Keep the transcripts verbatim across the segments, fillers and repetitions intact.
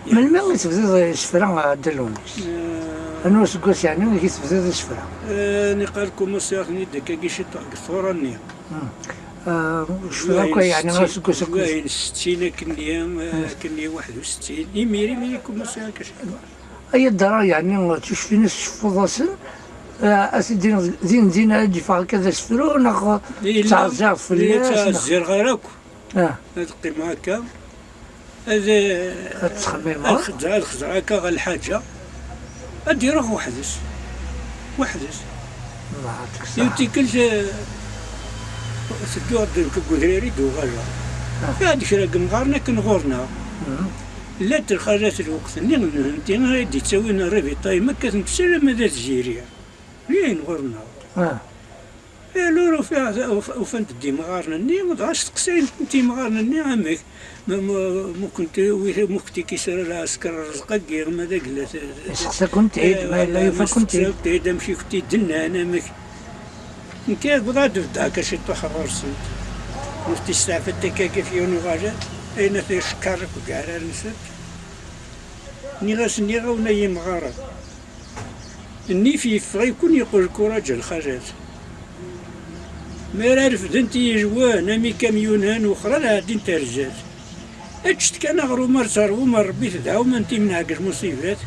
Melmi i tebdiḍ isefra, a Dda Lewnis? Eh, anwa aseggas, yeɛni, i tebdiḍ isefra? Eh, niqal kumaṣiɣ-ten-id akkagi ciṭuḥ deg tura-nni. Hmm. Eh, ur cfiɣ akk, yeɛni, aseggas akk. Settin akkenni, eh, akkenni waḥed u settin. Imir, imir i kumaṣiɣ akka ciṭuḥ. Ay adra, yeɛni, tucfin-is tceffuḍ-asen, eh, a t-id-tiniḍ din din ad d-yeffeɣ akka d asefru, neɣ tettɛezzireḍ fell-as, neɣ? Ur ttɛezzireɣ ara akk. Ah. Ad qqimeɣ akka. Ad, ad ttxemmimeɣ. Ad xedzeɣ, ad xedzeɣ akka ɣer lḥaǧa. Ad d-iruḥ weḥd-s. Weḥd-s. Yiwet tikkelt, eh, tedduɣ deg, deg udrar i d-uɣaleɣ. Ah. Fiɣ-d kra n yemɣaren akken ɣur-neɣ. Mhm. Llant lxalat lweqt-nni, nehenti, ara d-ittawin ravitaillement, kkatent s alamma d At Ziri. Llan ɣur-neɣ. Ah. Alors, ufiɣ, uf-, ufant-d imɣaren-nni, dɣa steqsayen-tent imɣaren-nni, amek? Ma, ma, ma kunti, wi-, ma kunti kisra lɛesker rrezq-agi, ma d agla-, iseqsa-kent-id, eh, ma yella yufa-kent-id. Iseqsa-kent-id, amek i kent-id-nnan, amek? Nekk, wwḍeɣ ad beddeɣ akka ciṭuḥ ɣur-sent. Nefti steɛfant akka ɣef yiwen uɣalad, ayen at icekkaṛ akked yeɛrar-nsent. Nniɣ-asen, nniɣ-awen ay imɣaren. Nnif yeffeɣ-iken yeqqel kuraǧ a lxalat. Mi ara refdent yizwen am ikamyunen, wexra ad ɛeddint ar zdat. Eččet kan aɣrum ar terwum, ar Rebbi tedɛum, ad n-timneɛ deg lmuṣibat.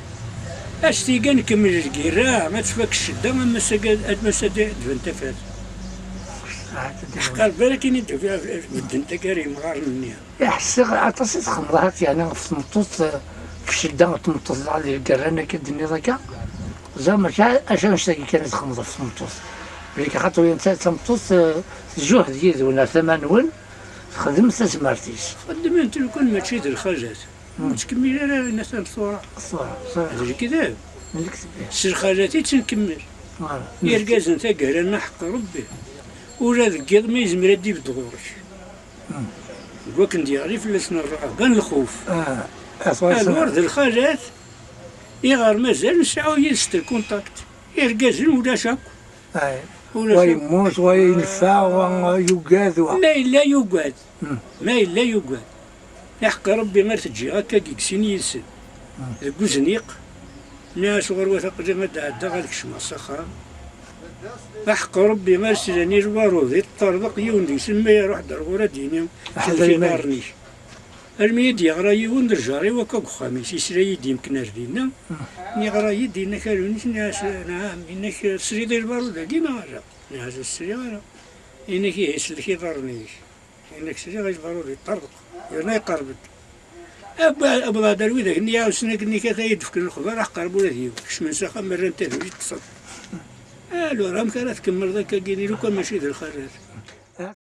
Ad s-tiga nkemmel lgirra, ad tfak ccedda, am ass-agi, am ass-agi ad d-tban tafat. Ḥqer balak ini d-ufiɣ beddent akka ar yemɣaren-nni. Ḥsiɣ aṭas i txemmeḍ ahat, yeɛni, ɣef tmeṭṭut, eh, ɣef ccedda n tmeṭṭut, dɣa di lgerra-nni akka d-tenniḍ akka. Ẓer maca acu annect-agi kan i txemmeḍ ɣef tmeṭṭut. Belli axaṭer nettat d tameṭṭut, eh, tjuhed yid-wen ar tama-nwen, texdem tazmert-is. Xeddment lukan mačči d lxalat. Hmm. Ur nettkemmil ara ayen atan tura. Tura, tura. D lekdeb. D lekdeb. S lxalat i tt-nkemmel. Voilà. Irgazen taggara-nni ḥeqq Rebbi. Ula deg yiḍ ma yezmer ad d-ibedd ɣur-k. Hmm. Deg wakken d-yeɣli fell-asen rreɛb, ban lxuf. Ah, alors d lxalat, iɣer mazal nesɛu yid-s lkunṭakt. Irgazen ulac akk. Ay. Ulac akk. Wa yemmut, wa yenfeɛ, wa yugad, wa. Ma yella yugad. Hmm. Ma yella yugad. Iḥeqq Rebbi ar teǧǧiɣ akka deg sin yid-sen. Hmm. Deg uzniq, nniɣ-as ɣur-wat aql-i ad d-ɛeddaɣ ad kecmeɣ s axxam. Aḥeqq Rebbi ar slan i lbarud, i ṭṭerḍeq yiwen deg-sen ma iruḥ-d ar ɣur ad d-yini, aḥeḍ iman-ik. Iḍarren-ik. Armi i d-yeɣra yiwen d lǧar-iw akka deg uxxam-is, yesla-yi-d yemken ar dinna, yeɣra-yi-d, yenna-k a Lewnis, nniɣ-as, nɛam, yenna-k tesliḍ i lbarud-agi neɣ ala? Nniɣ-as ur sliɣ ara. Yenna-k ihi sellek iḍarren-ik. Yenna-k sliɣ i lbarud yeṭṭerḍeq, yerna iqerreb-d. Abba-, abḍa-d ar widak-nni iɛussen akken-ik ata i d-fken lexbar, aḥeqq Rebbi ula d yiwen. Kecmen s axxam, rran taduli, ṭṭsen. Alors, amek ara tkemmleḍ akkagi, lukan mačči d lxalat?